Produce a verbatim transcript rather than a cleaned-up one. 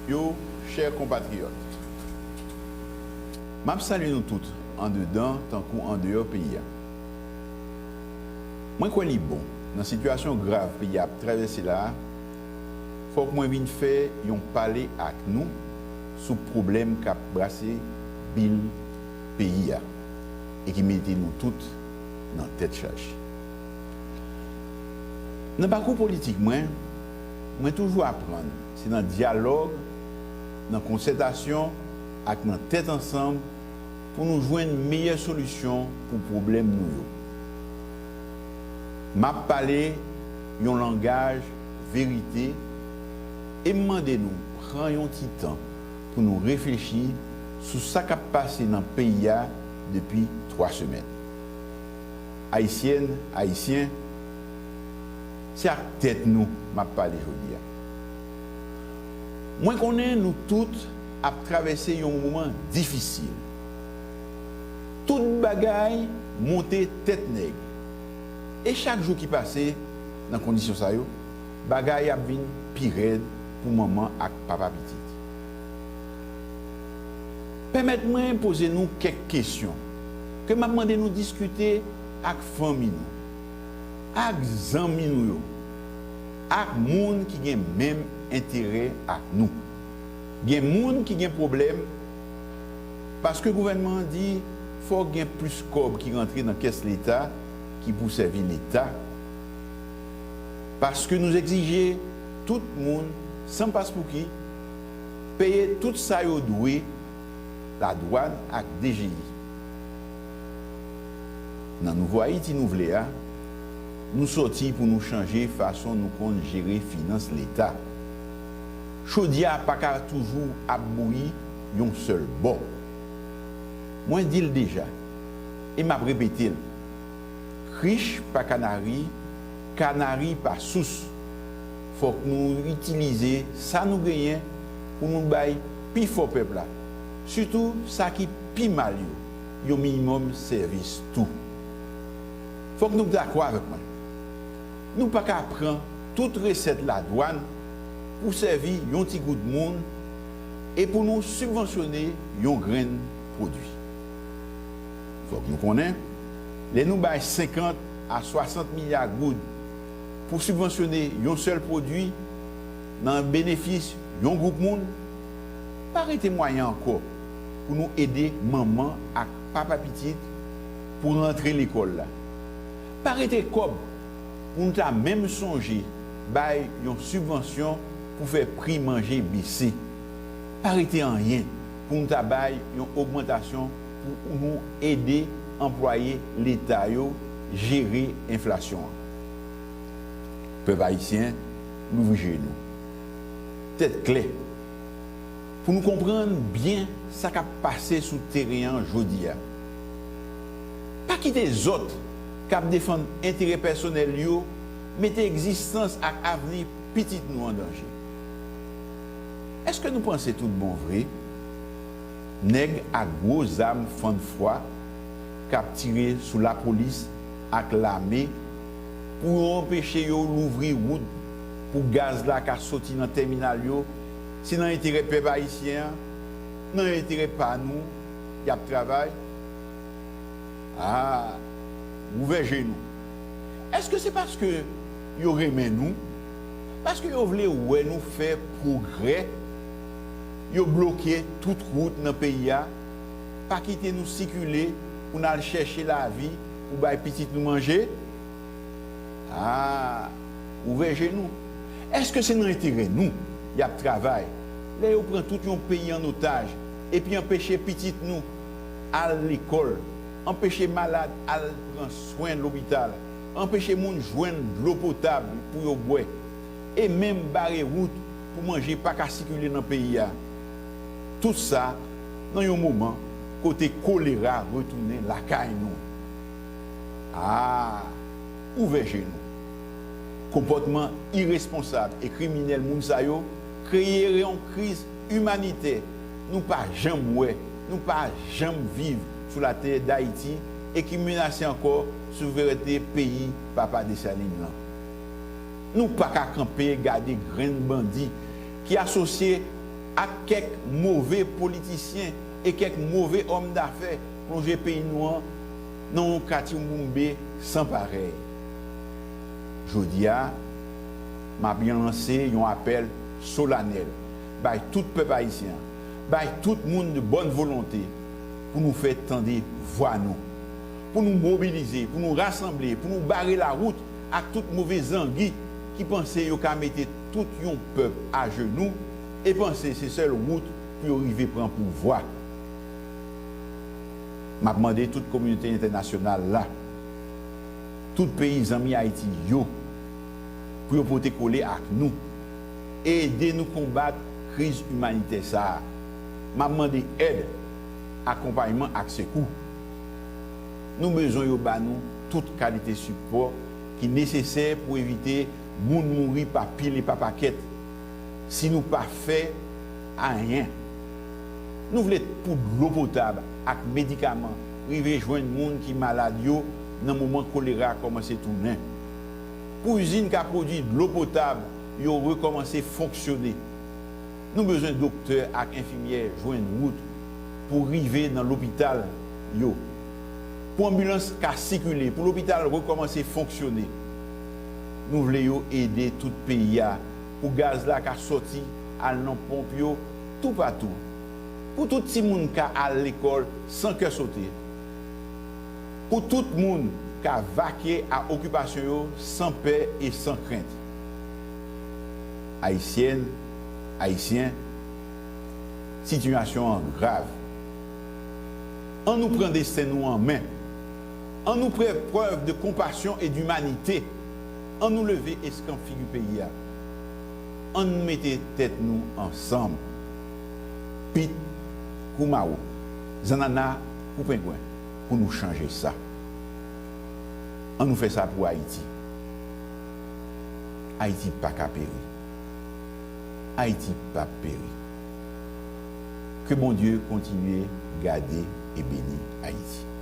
Yo, chè konpatriyòt, m ap salye nou tout, andedan tankou andeyò peyi a. Mwen kwè li bon, nan sitiyasyon grav peyi a ap travèse la a, fòk mwen vin fè yon pale ak nou sou pwoblèm k ap brase bil peyi a e ki mete nou tout nan tèt chaje. Nan pakou politik mwen, mwen toujou aprann se nan dyalòg, nan konsètasyon ak nan tèt ansanm pou nou jwenn meyè solisyon pou pwoblèm nou yo. M ap pale yon langaj verite e m mande nou pran yon ti tan pou nou reflechi sou sa k ap pase nan peyi a depi twa semèn. Ayisyèn, Ayisyen, se ak tèt nou m ap pale jodi a. Mwen konnen nou tout ap travèse yon moman difisil. Tout bagay monte tèt nèg. E chak jou ki pase, nan kondisyon sa yo, bagay ap vin pi rèd pou manman ak papa pitit. Pèmèt mwen poze nou kèk kesyon ke m ap mande nou diskite ak fanmi nou, ak zanmi nou yo, ak moun ki gen menm enterè ak nou. Gen moun ki gen pwoblèm paske gouvènman an di fòk gen plis kòb ki rantre nan kès Leta ki pou sèvi Leta. Paske nou egzije tout moun, san paspouki, peye tout sa yo dwe ladwàn ak D G I. Nan nouvo Ayiti nou vle a, nou sòti pou nou chanje fason nou konn jere finans Leta. Chodyè a pa ka toujou ap bouyi yon sèl bò. Mwen di l deja, e m ap repete l, krich pa kanari, kanari pa sous. Fòk nou itilize sa nou genyen pou nou bay pi fò pèp la, sitou sa ki pi mal yo, yon minimòm sèvis tou. Fòk nou dakò avèk mwen. Nou pa ka pran tout resèt ladwàn pou sèvi yon ti gwoup moun e pou nou sibvansyone yon grenn pwodui. Fòk nou konnen, lè nou bay senkant a swasant milya goud pou sibvansyone yon sèl pwodui nan benefis yon gwoup moun, pa rete mwayen ankò pou nou ede manman ak papa pitit pou rantre lekòl la. Pa rete kòb pou nou ta menm sonje bay yon sibvansyon pou fè pri manje bese. Pa rete anyen pou nou ta bay yon ogmantasyon pou nou ede anplwaye Leta yo jere enflasyon an. Pèp ayisyen, louvri je nou. Tèt klè, pou nou konprann byen sa k ap pase sou teren an jodi a. Pa kite zòt k ap defann enterè pèsonèl yo mete egzistans ak avni pitit nou an danje. Èske nou panse tout bon vre nèg ak gwo zam fann fwa k ap tire sou lapolis ak lame pou yo anpeche yo louvri wout pou gaz la ka soti nan tèminal yo, se nan enterè pèp ayisyen an, nan enterè pa nou y ap travay? A, ouvè je nou. Èske se paske yo renmen nou? Paske yo vle wè nou fè pwogrè? Yo bloke tout wout nan peyi a, pa kite nou sikile pou n al chèche lavi pou bay pitit nou manje? A, ouvè je nou. Èske se nan enterè nou y ap travay lè yo pran tout yon peyi an otaj epi anpeche pitit nou al lekòl, anpeche malad al pran swen lopital, anpeche moun jwenn dlo potab pou yo bwè, e menm bare wout pou manje pa ka sikile nan peyi a? Tout sa nan yon moman kote kolera retounen lakay nou. A, ouvè je nou. Konpòtman iresponsab e kriminèl moun sa yo kreye yon kriz imanitè nou pa janm wè, nou pa janm viv sou latè Dayiti e ki menase ankò souverènte peyi Papa Desalin lan. Nou pa ka kanpe gade grenn bandi ki asosye ak kèk move politisyen e kèk move òm dafè plonje peyi nou an nan yon katibwoumbe san parèy. Jodi a, m ap lanse yon apèl solanèl bay tout pèp ayisyen an, bay tout moun de bòn volonte pou nou fè tande vwa nou, pou nou mobilize, pou nou rasanble, pou nou bare lawout ak tout move zangi ki panse yo ka mete tout yon pèp ajenou e panse se sèl wout pou yo rive pran pouvwa. M ap mande tout kominote entènasyonal la, tout peyi zanmi Ayiti yo, pou yo pote kole ak nou e ede nou konbat kriz imanitè sa a. M ap mande èd, akonpayman ak sekou. Nou bezwen yo ba nou tout kalite sipò ki nesesè pou evite moun mouri pa pil e pa pakèt si nou pa fè anyen. Nou vle pou dlo potab ak medikaman rive jwenn moun ki malad yo nan moman kolera kòmanse tounen. Pou izin ka pwodui dlo potab yo rekòmanse fonksyone. Nou bezwen doktè ak enfimyè jwenn wout pou rive nan lopital yo, pou anbilans ka sikile, pou lopital rekòmanse fonksyone. Nou vle yo ede tout peyi a, pou gaz la ka sòti al nan ponp yo toupatou, pou tout timoun ka al lekòl san kè sote, pou tout moun ka vake a okipasyon yo san pè e san krent. Ayisyèn, Ayisyen, sitiyasyon an grav. An nou pran desten nou an men. An nou fè prèv de konpasyon e dimanite. An nou leve eskanp figi peyi a. An nou mete tèt nou ansanm. Pit kou mawo, zannanna kou pengwen, pou nou chanje sa. An nou fè sa pou Ayiti. Ayiti pa ka peri. Ayiti p ap peri. Ke Bondye kontinye gade e beni Ayiti.